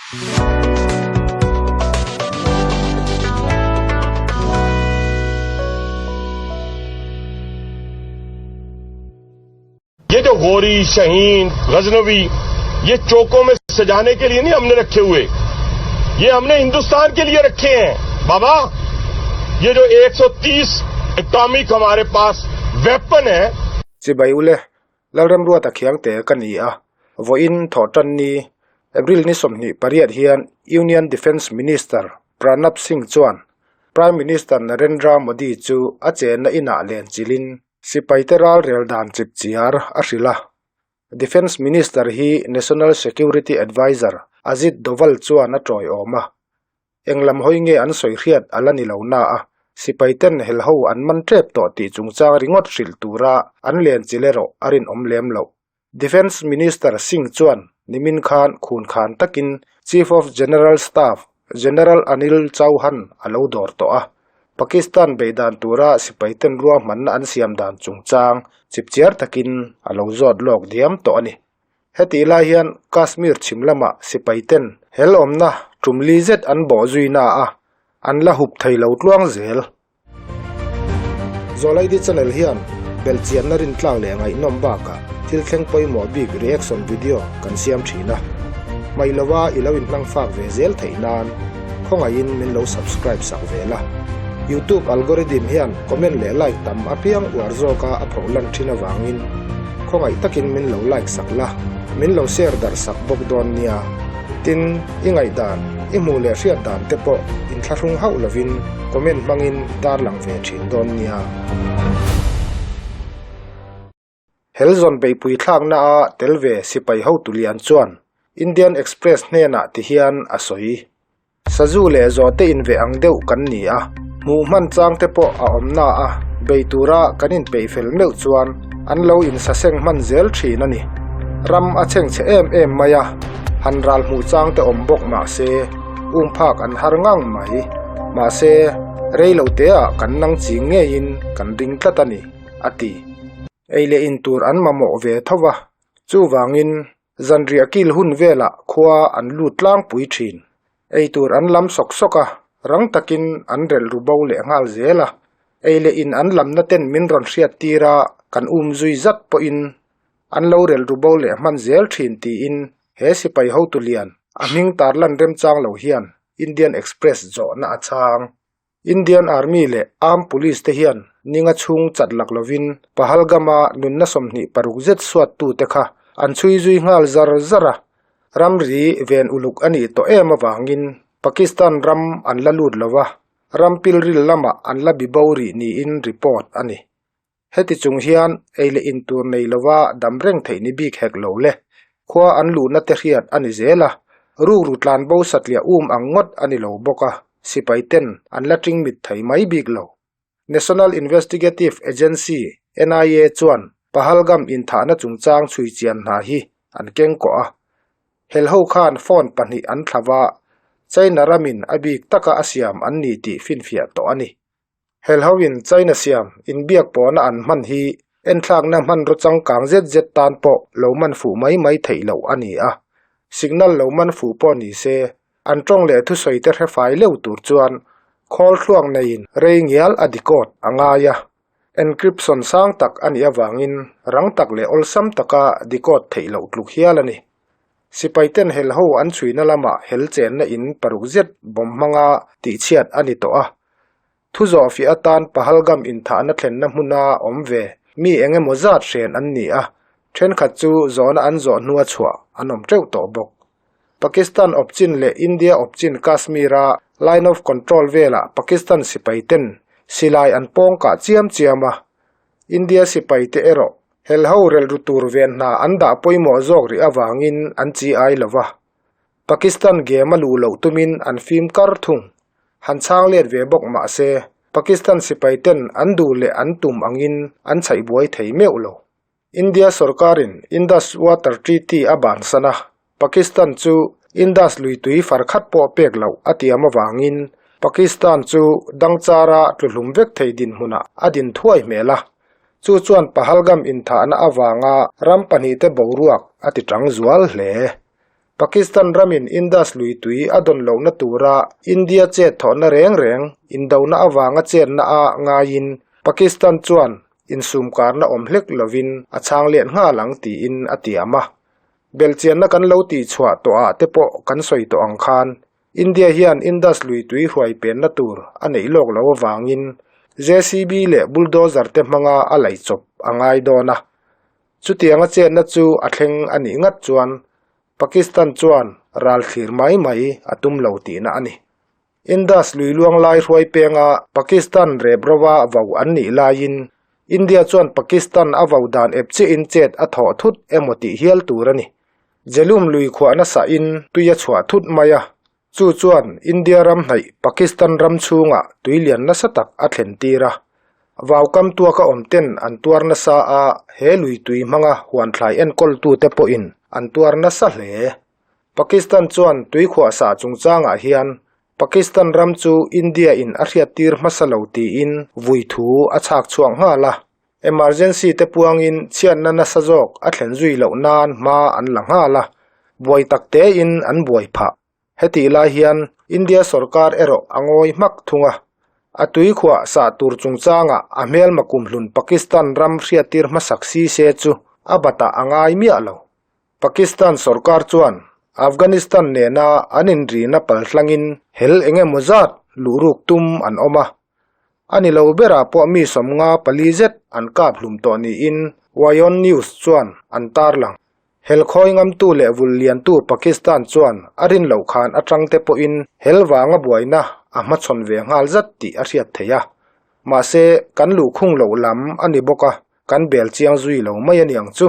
ये जो गोरी शहीन गजनवी ये चौकों में सजाने के लिए नहीं हमने रखे हुए ये हमने हिंदुस्तान के लिए रखे हैं बाबा ये जो 130 एटॉमिक हमारे पास वेपन है Chibai ule, Lalremruata Khiangte ka ni a, vawiin Thawhtanni, April ni 28 hian Union Defence Minister Pranab Singh chuan Prime Minister Narendra Modi chu a chenna inah len chilhin Sipaite ral rel dan chip chiar a hrilh a. Defence Minister hi National Security Adviser Ajit Doval chuan a tawiawm a. Eng lam hawi nge an sawi hriat a la ni lo na a, sipaiten helho an man tep tawh tih chungchang ringawt hrilh tura an len chil erawh a rinawm lem loh. Defence Minister Singh chuan nimin khan khun khan takin Chief of General Staff General Anil Chauhan a lo dawr tawh a, Pakistan beihdan tura sipaiten ruahmanna an siam dan chungchang chipchiar takin a lo zawt lawk diam tawh a ni. Hetih lai hian Kashmir chhim lamah sipaiten hel awmna tum li zet an bawh zui na a, an la hup thei lo tluang zel. Zawlaidi channel hian belhchianna rintlak leh ngaihnawm bakah thil thleng pawimawh bik reaction video kan siam thin a. Hmaih lova i lo inhmang fak ve zel theih nan khawngaihin min lo subscribe sak ve la. Youtube algorithm hian comment leh like tam apiang uar zawka a phoh lan thin avangin khawngaih takin min lo like sak la, min lo share darh sak bawk dawn nia. Tin, i ngaihdan, i hmuh leh hriat dan te pawh inthlahrung hauh lovin comment hmangin darlang ve thin dawn nia. Helzawn beihpui thlakna a tel ve sipai hotu lian chuan Indian Express hnenah ti hian a sawi. Sazu leh zawhte inveh ang deuh kan ni a, hmuh hman chang te pawh a awm na a, bei tura kan inpeih fel meuh chuan an lo insaseng hman zel thin a ni. Ram a chhengchhe em em mai a, han ral hmuh chang te awm bawk mah se, um phak an har ngang mai. Mahse, rei lo teah kan nang ching ngeiin kan ring tlat a ni, a ti. Ei leh in tur an mamawh ve tho va, chuvangin Zanriah kil hun velah khua an lut tlangpui thin. Eitur an lam sawk sawk a, rang takin an relh ru bo leh nghal zel a. Ei leh in an lamna ten min rawn hriat tir a, kan um zui zat pawhin an lo relh ru bo leh hman zel thin tiin he sipai hotu lian a hming tarlan remchang lo hian Indian Express zawhna a chhang. Indian Army leh Armed Police te hian ninga chhung chat lak lovin Pahalgam-a nunna 26 zet suattute kha an chhui zui nghal zar zar a, ramri ven uluk a nih tawh em avangin Pakistan ram an la lut lo va, ram pilril lamah an la bi bo rih niin report a ni. Heti chung hian ei leh in tur nei lova dam reng theih ni bik hek lo le. Khua an luhna te hriat a ni zel a, rukru tlan bo satliah um ang ngawt a ni lo bawk a, sipai ten an la ṭing mit thei mai bik lo. National Investigative Agency, NIA, chuan Pahalgam inthahna chungchang chhui chian hna hi an keng kawh a. Helho khan phone pahnih an thla va, China ramin a bik taka a siam an ni tih finfiah tawh a ni. Helhoin China siam inbiak pawhna an hman hi enthlakna hmanraw changkang zet zet tan pawh lo man fuh mai mai theih loh a ni a. Signal lo man fuh pawh ni se, an tawng leh thusawi te hre fai leuh tur chuan khawl thluak neiin rei ngial a decode a ngai a. Encryption sang tak a nih avangin rang tak leh awlsam taka decode theih loh tluk hial a ni. Sipaiten helho an chhuina lamah hel chenna in paruk zet bawm hmanga tihchhiat a ni tawh a. Thu zawhfiah atan Pahalgam inthahna thlenna hmuna awm ve mi eng emaw zat hren an ni a, thenkhat chu zawhna an zawh hnua chhuah an awm teuh tawh bawk. Pakistan awpchin leh India awpchin Kashmir-a Line of Control velah Pakistan sipaiten silai an pawng kah chiam chiam a, India sipaite erawh helho relhru tur ven hna an dah pawimawh zawk rih avangin an chi ai lo va. Pakistan game a luh loh tumin an fim kar thung. Han chhang let ve bawk mah se, Pakistan sipai ten an duh leh an tum angin an chhaih buai thei meuh lo. India sorkarin Indus Water Treaty a bansan a, Pakistan chu Indus lui tui far khat pawh pek loh a tiam avangin Pakistan chu dangchara tluhlum vek thei dinhmunah a din thuai hmel a. Chu chuan Pahalgam inthahna avanga ram pahnihte boruak a ti tang zual hle. Pakistan ramin Indus lui tui a dawn lohna tura India chet thawhna reng reng indona avanga chetna a ngaiin Pakistan chuan insumkarna awm hlek lovin a chhang let nghal ang tiin a tiam a. Belhchianna kan lo tihchhuah tawhah te pawh kan sawi tawh ang khan India hian Indus lui tui hruai penna tur a neih lawk loh avangin JCB leh bulldozer te hmanga a laih chawp a ngai dawn a. Chutianga chetna chu a thleng a nih ngat chuan Pakistan chuan ral thlir mai mai a tum lo tihna a ni. Indus lui luang lai hruai penga Pakistan rep rova vau an nih laiin India chuan Pakistan a vau dan ep chiahin chet a thawh thut emaw tih hial tur a ni. Jelum lui khuah nasain tui a chhuah thut mai a, chu chuan India ram hnaih Pakistan ram chhungah tui lian nasa tak a thlen tir a. Vaukam tuaka awm ten an tuar nasa a, he lui tui hmanga huanthlai enkawltute pawhin an tuar nasa hle. Pakistan chuan tui khuahsah chungchangah hian Pakistan ram chu India in a hriattir hmasa lo tiin vui thu a chhak chhuak nghal a. Emergency te puangin chhiatna nasa zawk a thlen zui loh nan hma an la nghal a, buai tak tein an buai phah. Hetih lai hian India sorkar erawh a ngawi hmak thung a, a tui khuah sah tur chungchangah a hmelma kumhlun Pakistan ram hriattir hmasak si se chu a batah a ngai miah lo. Pakistan sorkar chuan Afghanistan nena an inrina paltlangin hel eng emaw zat luhruk tum an awm a, A ni lo berah pawh mi 54 zet an kap hlum tawh niin Wyon News chuan an tarlang. Helkhawi ngamtu leh vul liantu Pakistan chuan a rin loh khan atangte pawhin hel vanga buaina a hmachhawn ve nghal zat tih a hriat theih a. Mahse, kan luhkhung loh lam a ni bawk a, kan bel chiang zui lo mai a niang chu.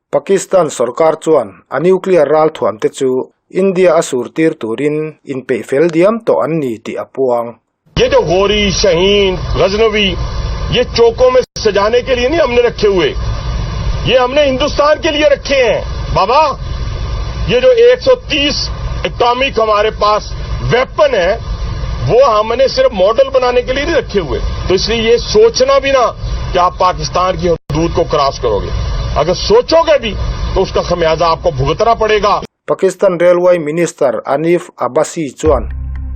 Pakistan sorkar chuan a nuclear ralthuam te chu India a surtir turin inpeih fel diam tawh an ni tih a puang. ये जो गोरी, शहीन, गजनवी ये चौकों में सजाने के लिए नहीं हमने रखे हुए, ये हमने हिंदुस्तान के लिए रखे हैं बाबा। ये जो 130 एटॉमिक हमारे पास वेपन है वो हमने सिर्फ मॉडल बनाने के लिए नहीं रखे हुए। तो इसलिए ये सोचना भी ना कि आप पाकिस्तान की हदूद को क्रॉस करोगे, अगर सोचोगे भी तो उसका खमियाजा आपको भुगतना पड़ेगा। Pakistan Railway Minister Anif Abbasi chuan,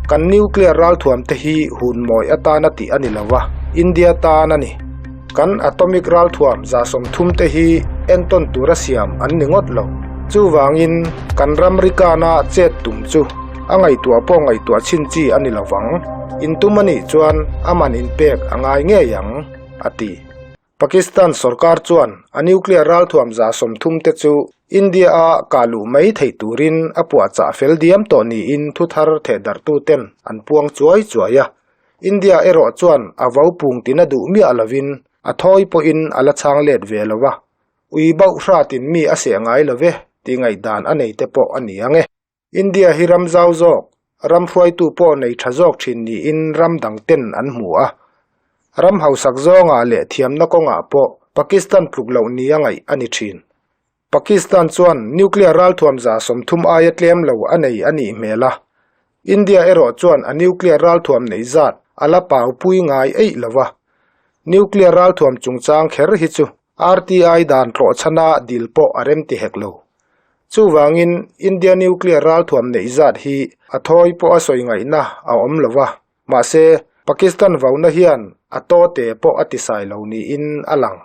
Kan nuclear ralthuam te hi hun mawi atana tih a ni lo a, India tan a ni. Kan atomic ralthuam 30 te hi entawn tura siam an ni ngawt lo. Chuvangin kan ramri kana chet tum chu a ngaihtuah pawh ngaihtuah chhin chi a ni lo vang. Intum a nih chuan a man inpek a ngai ngei ang, a ti. Pakistan sorkar chuan a nuclear ralthuam 30 te chu India a kah luh mai theih turin a puahchah fel diam tawh niin thuthar thehdarhtuten an puang chuai chuai a. India erawh chuan a vo pung tina duh miah lovin a thawi pawhin a la chhang let ve lo va. Ui bauh hratin mi a seh ngai lo ve tih ngaihdan a nei te pawh a ni ang e. India hi ram zau zawk, ram hruaitu pawh nei tha zawk thin niin ram dang ten an hmu a. Ram hausak zawngah leh thiamna kawngah pawh Pakistan tluk loh nia ngaih a ni thin. Pakistan chuan nuclear ralthuam 30 aia tlem lo a nei a nih hmel a. India erawh chuan a nuclear ralthuam neih zat a la paupui ngai eih lo va. Nuclear ralthuam chungchang kher hi chu RTI dan tlawhchhana dil pawh a rem ti hek lo. Chuvangin India nuclear ralthuam neih zat hi a thawi pawh a sawi ngaihna a awm lo va, mahse Pakistan vauna hian a tawte pawh a tisai lo niin a lang.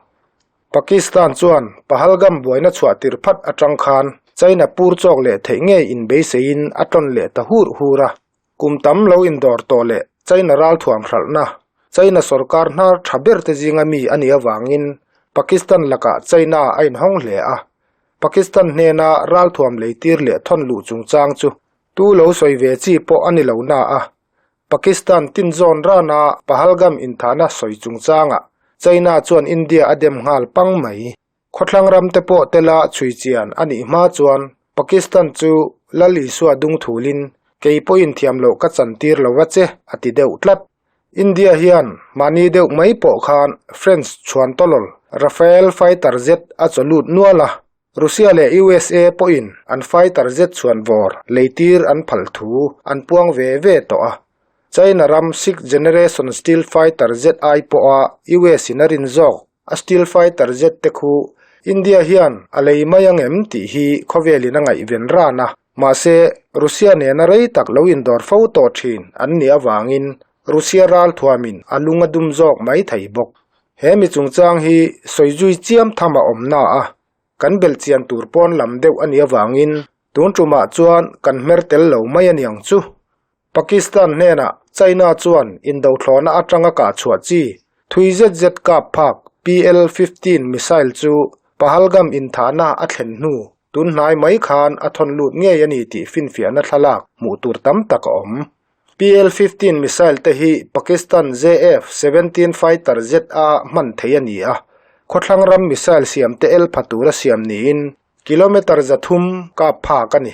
Pakistan chuan Pahalgam buaina chhuah tir phat atang khan China pur chawk leh theih ngei inbeiseiin a tawn leh ta hur hur a. Kum tam lo indawr tawh leh China ralthuam hralhna, China sorkar hnar tha ber te zinga mi a nih avangin Pakistan lakah China a inhawng hle a. Pakistan hnena ralthuam leitir leh thawn luh chungchang chu tu lo sawi ve chi pawh a ni lo na a. Pakistan tin zawn rana Pahalgam inthahna sawi chungchangah China chuan India a dem nghal pang mai. Khawthlang ram te pawh tela chhui chian a nih hma chuan Pakistan chu Lal Isua dung thulin kei pawhin thiam loh ka chan tir lo va che a ti deuh tlat. India hian mahni deuh mai pawh khan French chhuan tawlawl Rafale fighter jet a chaw lut nual a, Russia leh USA pawhin an fighter jet chhuan vawr leitir an phal thu an puang ve ve tawh a. China ram sixth generation stealth fighter jet ai pawha US in a rin zawk A Steel Fighter Jet te khu India hian a lei mai ang em tih hi khawvelin a ngaihven ran a. Mahse, Russia nena rei tak lo indawr fo tawh thin an nih avangin Russia ralthuamin a lung a dum zawk mai thei bawk. He mi chungchang hi sawi zui chiam tham a awm na a, kan belhchian tur pawn lam deuh a nih avangin tun tumah chuan kan hmer tel lo mai a niang chu. Pakistan hnenah China chuan indothlawhna atanga kah chhuah chi thui zet zet kap phak PL-15 missile chu Pahalgam inthahna a thlen hnu tun hnai mai khan a thawn lut ngei a ni tih finfiahna thlalak hmuh tur tam tak a awm. PL-15 missile te hi Pakistan JF-17 fighter jet a hman thei a ni a, khawthlang ram missile siam te el pha tura siam niin kilometre 300 kap phak a ni.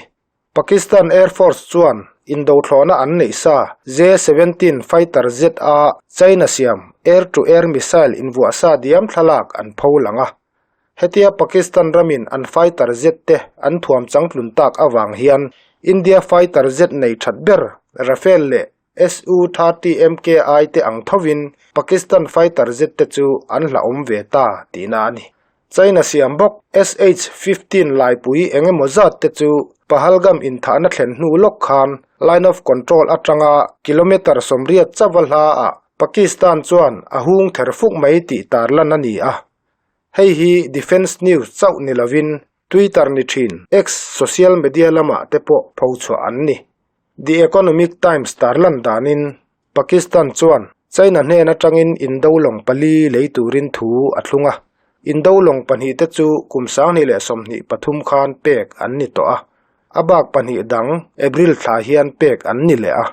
Pakistan Air Force chuan indothlawhna an neih sa J-17 fighter jet a China siam air-to-air missile invuah sa diam thlalak an pho lang a. Hetia Pakistan ramin an fighter jet te an thuam changtlun tak avang hian India fighter jet nei that ber Rafale leh Su-30 MKI te ang thovin Pakistan fighter jet te chu an hlauhawm ve ta tihna a ni. China siam bawk SH-15 laipui eng emaw zat te chu Pahalgam inthahna thlen hnu lawk khan Line of Control atanga kilometre 80 chauha hlaah Pakistan chuan a hung ther fuk mai tih tarlan a ni a. Hei hi Defence News chauh ni lovin Twitter ni thin X social media lamah te pawh pho chhuah an ni. The Economic Times tarlan danin Pakistan chuan China hnen atangin indo lawng pali lei turin thu a thlung a, indo lawng pahnih te chu kum 2023 khan pek an ni tawh a, a bak pahnih dang April thla hian pek an ni leh a.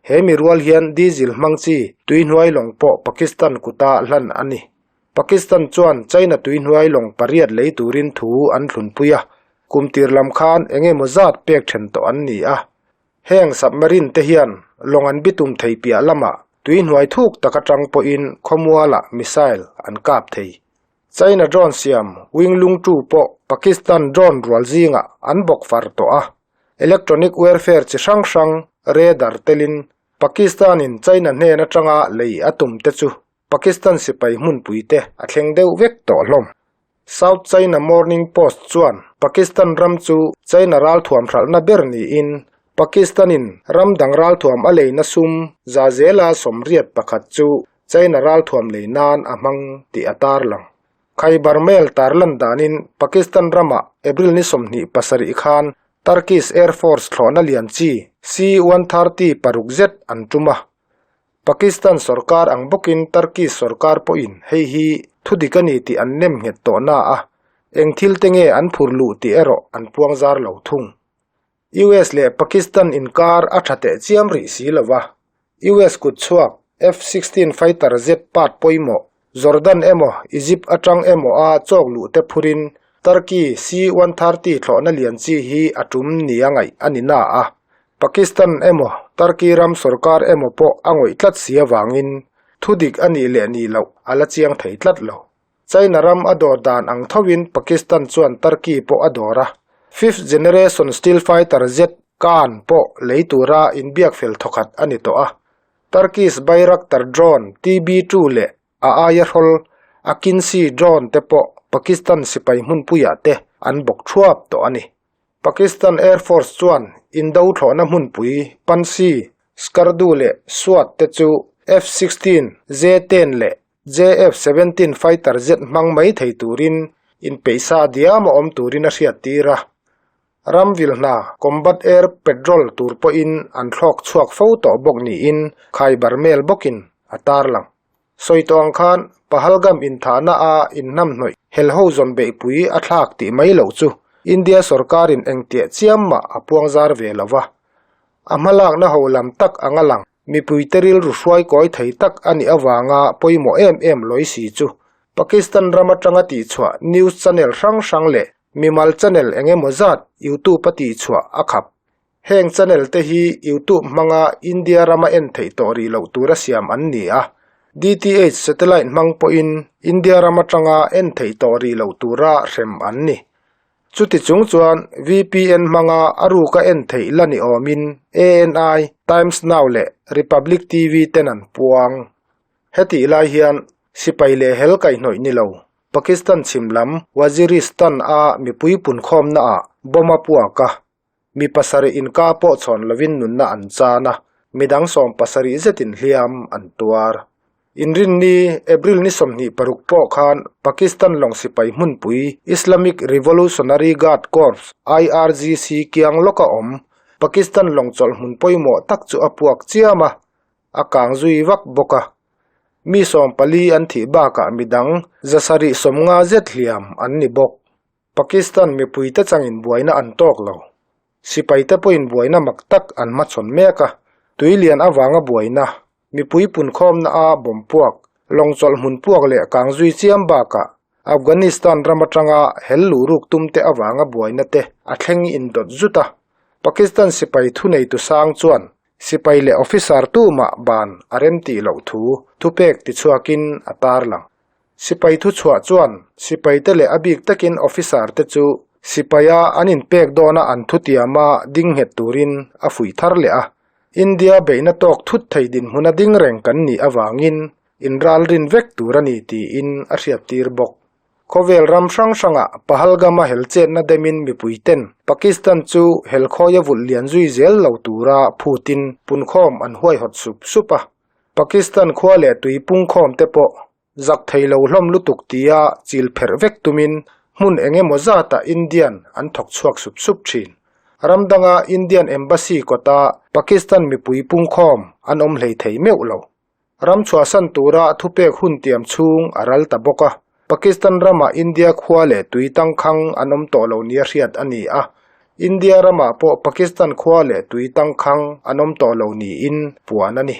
He mi rual hian diesel hmang chi tuihnuai lawng pawh Pakistan kuta hlan a ni. Pakistan chuan China tuihnuai lawng pariat lei turin thu an thlunpui a, kum tir lam khan eng emaw zat pek then tawh an ni a. Heng submarine te hian lawng an bitum thei piah lamah tuihnuai thuk tak atang pawhin khawmualah missile an kap thei. China drone siam Wing Loong 2 pawh Pakistan drone rual zingah an bawk far tawh a. Electronic warfare chi hrang hrang radar telin Pakistan-in China hnen atanga lei a tum te chu Pakistan sipai hmunpui te a thleng deuh vek tawh hlawm. South China Morning Post chuan Pakistan ram chu China ralthuam hralhna ber niin Pakistan-in ram dang ralthuam a leina sum za zela 81 chu China ralthuam lei nan a hmang tih a tarlang. Khyber Mail tarlan danin Pakistan ramah April ni 27 khan Turkish Air Force thlawhna lian chi C-130 paruk zet an tum a. Pakistan sorkar ang bawkin Turkish sorkar pawhin hei hi thu dik a ni tih an nem nghet tawh na a, eng thil te nge an phur luh tih erawh an puang zar lo thung. US leh Pakistan inkar a tha teh chiam rih si lo va, US kut chhuak F-16 fighter jet part pawimawh Jordan emaw Egypt atang emaw a chawk luh te phurin Turkey C-130 thlawhna lian chi hi a tum nia ngaih a ni na a. Pakistan emaw Turkey ram sorkar emaw pawh a ngawih tlat si avangin thu dik a nih leh nih loh a la chiang thei tlat lo. China ram a dawr dan ang thovin Pakistan chuan Turkey pawh a dawr a, fifth generation steel fighter jet Kaan pawh lei tura inbiak fel thawkhat a ni tawh a. Turkish Bayraktar drone TB2 leh a aia hrawl Akinci drone te pawh Pakistan sipai hmunpuiah te an bawk thuap tawh a ni. Pakistan Air Force chuan indo thlawhna hmunpui Pansi, Skardu leh Swat te chu F-16, J-10 leh JF-17 fighter jet hmang mai thei turin inpeihsa diam a awm turin a hriattir a. Ramvil hna Combat Air Patrol tur pawhin an thlawk chhuak fo tawh bawk niin Khyber Mail bawkin a tarlang. Sawi tawh ang khan Pahalgam inthahna a inhnamhnawih helho zawn beihpui a thlak tih mai loh chu India sorkarin engtiah chiam mah a puang zar ve lo va. A hmalakna ho lam tak anga lang mipuite rilru hruai kawi thei tak a nih avanga pawimawh em em lawi si chu Pakistan ram atanga tihchhuah news channel hrang hrang leh mimal channel eng emaw zat YouTube a tihchhuah a khap. Heng channel te hi YouTube hmanga India rama en theih tawh rih loh tura siam an ni a, DTH satellite hmang pawhin India ram atanga en theih tawh rih loh tura hrem an ni. Chuti chung chuan VPN hmanga a ruka en theih la ni awmin ANI, Times Now leh Republic TV ten an puang. Hetih lai hian sipai leh hel kaihhnawih ni lo Pakistan chhim lam Waziristan a mipui punkhawmnaah bomb a puak a. Mi pasarih inka pawh chhawn lovin nunna an chan a, midang 70 zetin hliam an tuar. Inrinni, April ni 26 pawh khan Pakistan lawng sipai hmunpui Islamic Revolutionary Guard Corps, IRGC, kiang lawka awm Pakistan lawng chawlh hmun pawimawh tak chu a puak chiam a, a kang zui vak bawk a. Mi 14 an thih bakah midang 750 zet hliam an ni bawk. Pakistan mipuite changin buaina an tawk lo. Sipaite pawhin buaina mak tak an hmachhawn mek a, tui lian avanga buaina, mipui punkhawmna a bawm puak, lawng chawlh hmun puak leh kang zui chiam bakah Afghanistan ram atanga hel luh ruk tumte avanga buaina te a thleng indawt zut a. Pakistan sipai thuneitu sang chuan sipai leh officer tumah ban a remtih loh thu thupek tichhuakin a tarlang. Sipai thuchhuah chuan sipaite leh a bik takin officer te chu sipaia an inpek dawna an thutiama ding nghet turin a fuih thar leh a. India beihna tawk thut thei dinhmuna ding reng kan nih avangin inralrin vek tur a ni tiin a hriattir bawk. Khawvel ram hrang hrangah Pahalgam-a hel chetna demin mipuiten Pakistan chu helkhawia vulh lian zui zel lo tura phutin punkhawm an huaihawt sup sup a. Pakistan khua leh tui pungkhawm te pawh zak thei lo hlawm lutuk tia chil pherh vek tumin hmun eng emaw zatah Indian an thawk chhuak sup sup thin. Ram danga Indian Embassy kawta Pakistan mipui pungkhawm an awm hlei thei meuh lo. Ram chhuahsan tura thupek hun tiam chhung a ral ta bawk a, Pakistan ramah India khua leh tui tangkhang an awm tawh lo nia hriat a ni a, India ramah pawh Pakistan khua leh tui tangkhang an awm tawh lo niin puan a ni.